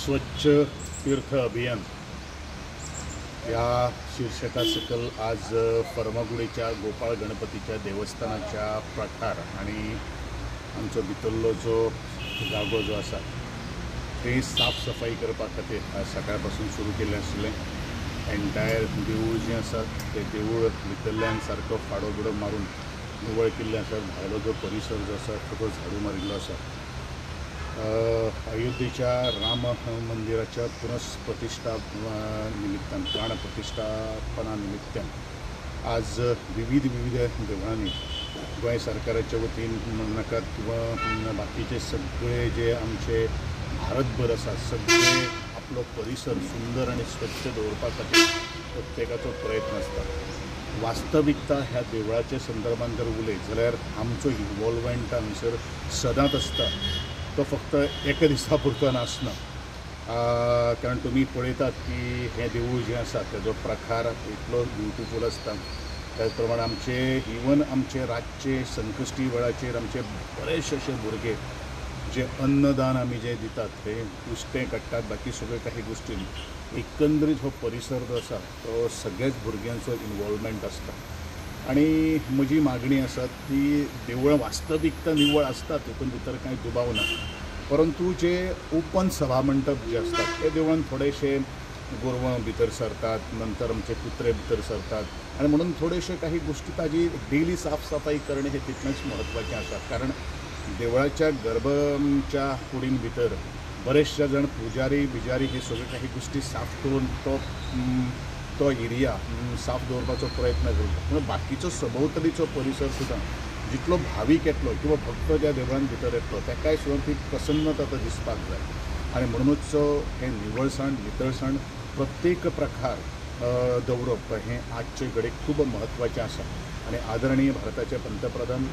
स्वच्छ तीर्थ अभियान ह्या शीर्षका सकल आज फर्मागुडीच्या गोपाळ गणपतीच्या देवस्थानाच्या प्रकार आणि आमचो भितरलो जो जागो जो आसा थंय साफसफाई करपा खातीर आज सकाळ पासून सुरू केल्लें आशिल्लें। एन्टायर देवूळ जें आसा तें देवूळ भितरल्यान सारको फाडो बिडो मारून निवळ केल्लें आसा। भायलो जो परिसर जो आसा तो झाडू मारिल्लो आसा। अयोध्येच्या राम मंदिराच्या पुनर्प्रतिष्ठा निमित्तान प्राणप्रतिष्ठापना निमित्तान आज विविध विविध देवळांनी गोंय सरकाराच्या वतीन म्हणनाकात किंवा बाकीचे सगळे जे आमचे भारतभर आसा सगळे आपलो परिसर सुंदर आनी स्वच्छ दवरपा खातीर प्रत्येकाचो प्रयत्न आसता। वास्तविकता ह्या देवळाच्या संदर्भात जर उलयत जाल्यार आमचो इन्वॉल्वमेंट हांगसर सदांच आसता, तो फक्त एका दिसा पुरतो नासना। कारण तुमी पळयतात की हें देवूळ जें आसा तेजो प्रकार इतलो ब्युटिफूल आसता। त्याच प्रमाणे आमचे इवन आमचे रातचे संकश्टी वेळाचेर आमचे बरेचशे अशे भुरगे जे अन्नदान आमी जे दितात ते उश्टें काडटात, बाकी सगळ्यो काही गोश्टी एकंदरीत हो परिसर जो आसा तो सगळ्याच भुरग्यांचो इन्वॉल्वमेंट आसता। आनी म्हजी मागणी आसा ती देवळां वास्तविकता निवळ आसता तितून भितर कांय दुबाव ना, परंतु जे ओपन सभा मंडप जे आसतात ते देवळान थोडेशे गोरवां भितर सरतात, नंतर आमचे कुत्रे भितर सरतात आनी म्हणून थोडेशे काही गोश्टी ताजी डेली साफसफाई करणे हे तितलेंच म्हत्वाचें आसा। कारण देवळाच्या गर्भच्या कुडीन भितर बरेचशे जाण पुजारी बिजारी हे सगळे काही गोश्टी साफ करून तो एरिया साफ दवरपाचो प्रयत्न करता, पूण बाकीचो सभोवतलीचो परिसर सुद्दां जितलो भावीक येतलो किंवा भक्त ज्या देवळान भितर येतलो ताकाय सुद्दां ती प्रसन्नता आतां दिसपाक जाय। आनी म्हणूनच हें निवळसाण नितळसाण प्रत्येक प्रकार दवरप हें आजचे घडयेक खूब म्हत्वाचें आसा। आनी आदरणीय भारताचे पंतप्रधान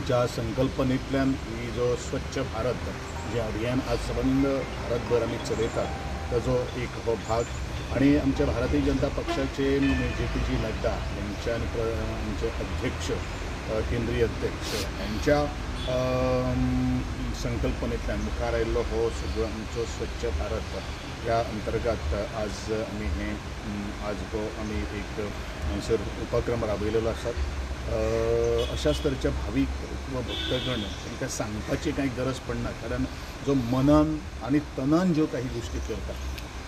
ज्या संकल्पनेंतल्यान ही जो स्वच्छ भारत जें अभियान आज सबंद भारतभर आमी चलयतात ताजो एक हो भाग। आनी आमच्या भारतीय जनता पक्षाचे जे पी जी नड्डा यांच्या आमचे अध्यक्ष केंद्रीय अध्यक्ष यांच्या संकल्पनेंतल्यान मुखार आयिल्लो हो सगळो आमचो स्वच्छ भारत ह्या अंतर्गत आज आमी हें आज हो आमी एक हांगसर उपक्रम राबयलेलो आसा। अशाच तरेच्या भावीक किंवा भक्तगण तांकां सांगपाची कांय गरज पडना, कारण जो मनान आनी तनान ज्यो काही गोश्टी करता,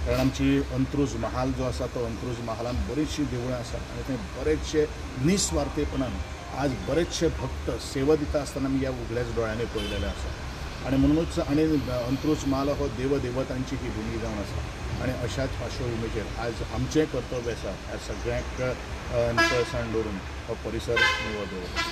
कारण आमची अंत्रुज महाल जो आसा तो अंत्रुज महालान बरीचशीं देवळां आसात आनी थंय बरेचशे निस्वार्थीपणान आज बरेचशे भक्त सेवा दिता आसतना आमी ह्या उगड्याच दोळ्यांनी पळयलेलें आसा। आनी म्हणूनच आनी अंत्रुज महाल हो देवदेवतांची ही भुमी जावन आसा आनी अशाच पार्श्वभुमीचेर आज आमचें कर्तव्य आसा ह्या सगळ्यांक नितळसाण दवरून हो परिसर निवळ दवरप।